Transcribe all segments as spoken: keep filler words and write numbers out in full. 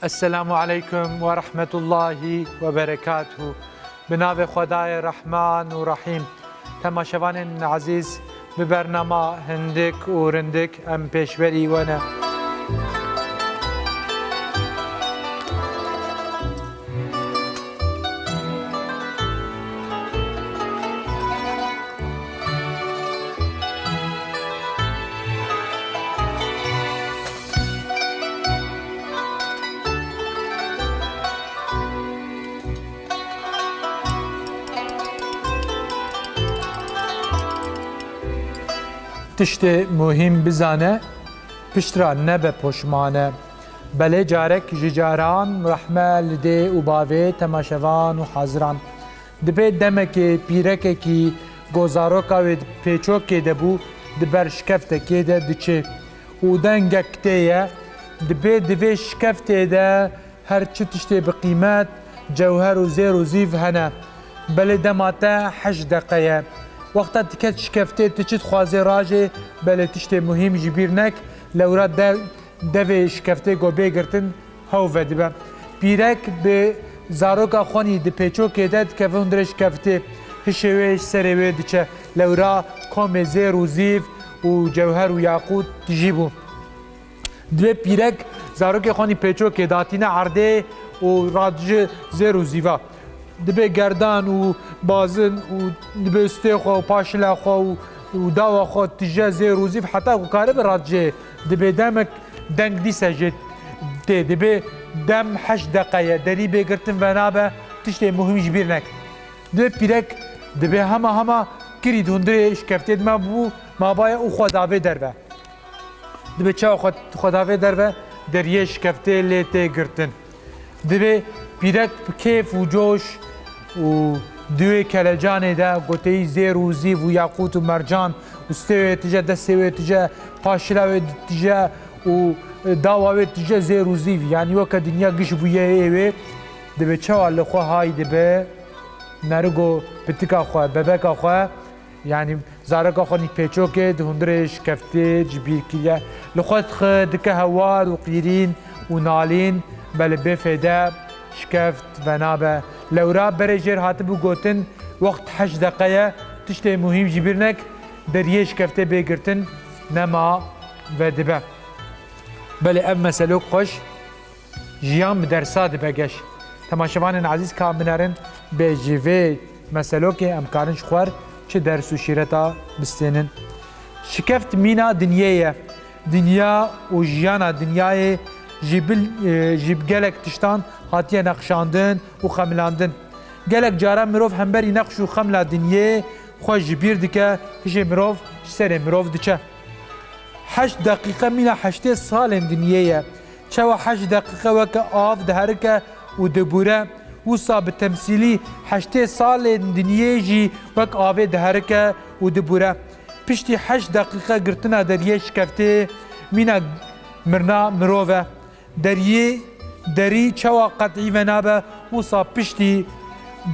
Esselamu aleykum ve rahmetullahi ve berekatuhu. Bi navê Xwedayê Rehman û Rehîm. Temaşevanên ezîz, bi bernama Hindik û Rindik em pêşberî we ne. Tiştê muhîm bizane, piştre nebe poşmane. Belê carek ji caran rehme li dê û bavê temaşevan û haziran. Dibê demekê pîrekekî go zaroka wê di pêçokê de bû, di ber şikeftekê de diçê û dengek tê ye. Dibê di vê şikeftê de her çi tiştê bi qîmet, cewher û zêr û zîv hene. Belê dema te heşt deqe ye. Wexta diket şikeftê, tu çi dixwazê rajê, belê tiştê muhîm ji bîr nek, lewra de, devê şikeftê go bê girtin, hew vedibe. Pîrek bi zaroka xwenî di pêçokê de dikeve hundirê şikeftê. Hişê wê ji serê wê diçe. Lewra komê zêr û zîv û cewher û yaqût tijî bû. Dibê pîrek zarokê xwenî pêçokê datîne erdê û radije zêr û zîva. Dibê gerdan û bazin û dibê stê xwe û paşila xwe û, û dawa xwe tije zêr û zîv heta ku karibe radijê. Dibê demek deng dîse jê tê. Dibê dem heşt deqe ye. Derî bê girtin venabe, tiştê muhîm ji bîr nek. Dibê pîrek dibê hema hema kirî di hundirê şikeftê dime bû, mabaye û xwe davê derve. Dibê çawa xwe, xwe davê derve, deriyê şikeftê lê tê girtin. Dibê pîrek bi kêf û coş û di wê kelecanê de goteyî zêr û zîv û yaqût û mercan û stê wê tije, destê wê tije, paşila wê tije û dawa wê tije zêr û zîv. Yanî weke dinya giş bûye ê wê. Dibê çawa li xwe hay dibe, nerigo pitika xwe, bebeka xwe, yanî zareka xwe nî pêçokê di hundirê şikeftê ji bîr kiriye. Li xwe dixe, dike hewar û qîrîn û nalîn, belê bê fêde şikeft venabe. Lewra berê jêr hatibû gotin, wext heşt deqe ye, tiştê muhîm ji bîr nek, deriyê şikeftê bê girtin, nema vedibe. Belê ev meselok xweş. Jiyan bi dersa dibe geş. Temaşevanên ezîz, ka binerin bê ji vê meselokê em karin ji xwe re çi ders û şîreta bistênin. Şikeft mîna dinyê ye. Dinya û jiyana dinyayê ji bil-, e, ji gelek tiştan hatiye nexşandin û xemilandin. Gelek caran mirov hemberî nexş û xemla dinyê xwe ji bîr dike, hişê mirov ji serê mirov diçe. Heşt deqîqe mîna heştê salên dinyê ye. Çawa heşt deqîqe weke av diherike û dibûre, wisa bi temsîlî heştê salên dinyê jî wek avê diherike û dibûre. Piştî heşt deqîqe girtina deriyê şikeftê, mîna mirina mirov e. Deriyê, derî çawa qetî venabe, wisa piştî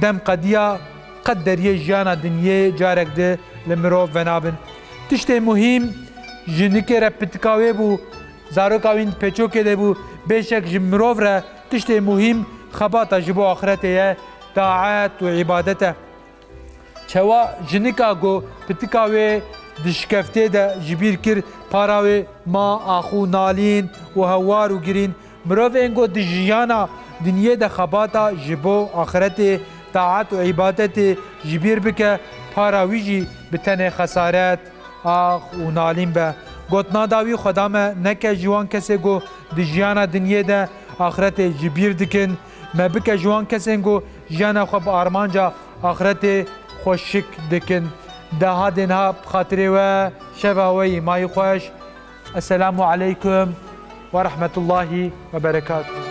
dem qediya qet deriyê jiyana dinyê carek di li mirov venabin. Tiştê muhîm ji nikê re pitika wê bû, zaroka wî pêçokê de bû, bêşek ji mirov re tiştê muhîm xebata ji bo axretê ye, taet û îbadet e. Çawa jinika ku pitika wê di şikeftê de ji bîr kir, para wê ma axû nalîn û hewar û girîn. Mirovên ku di jiyana dinyê de xebata ji bo axretê, taet û îbadetê ji bîr bike, para wî jî bi tenê xesaret, ax û nalîn be. Gotina dawî Xweda me neke ji wan kesê ku di jiyana dinyê de axretê ji bîr dikin, me bike ji wan kesên ku jiyana xwe bi armanca axretê xweşik dikin. De hadê niha bi xatirê we, şeva we yî mayî xweş. Esselamu aleykum ve rahmetullahi ve berekatuhu.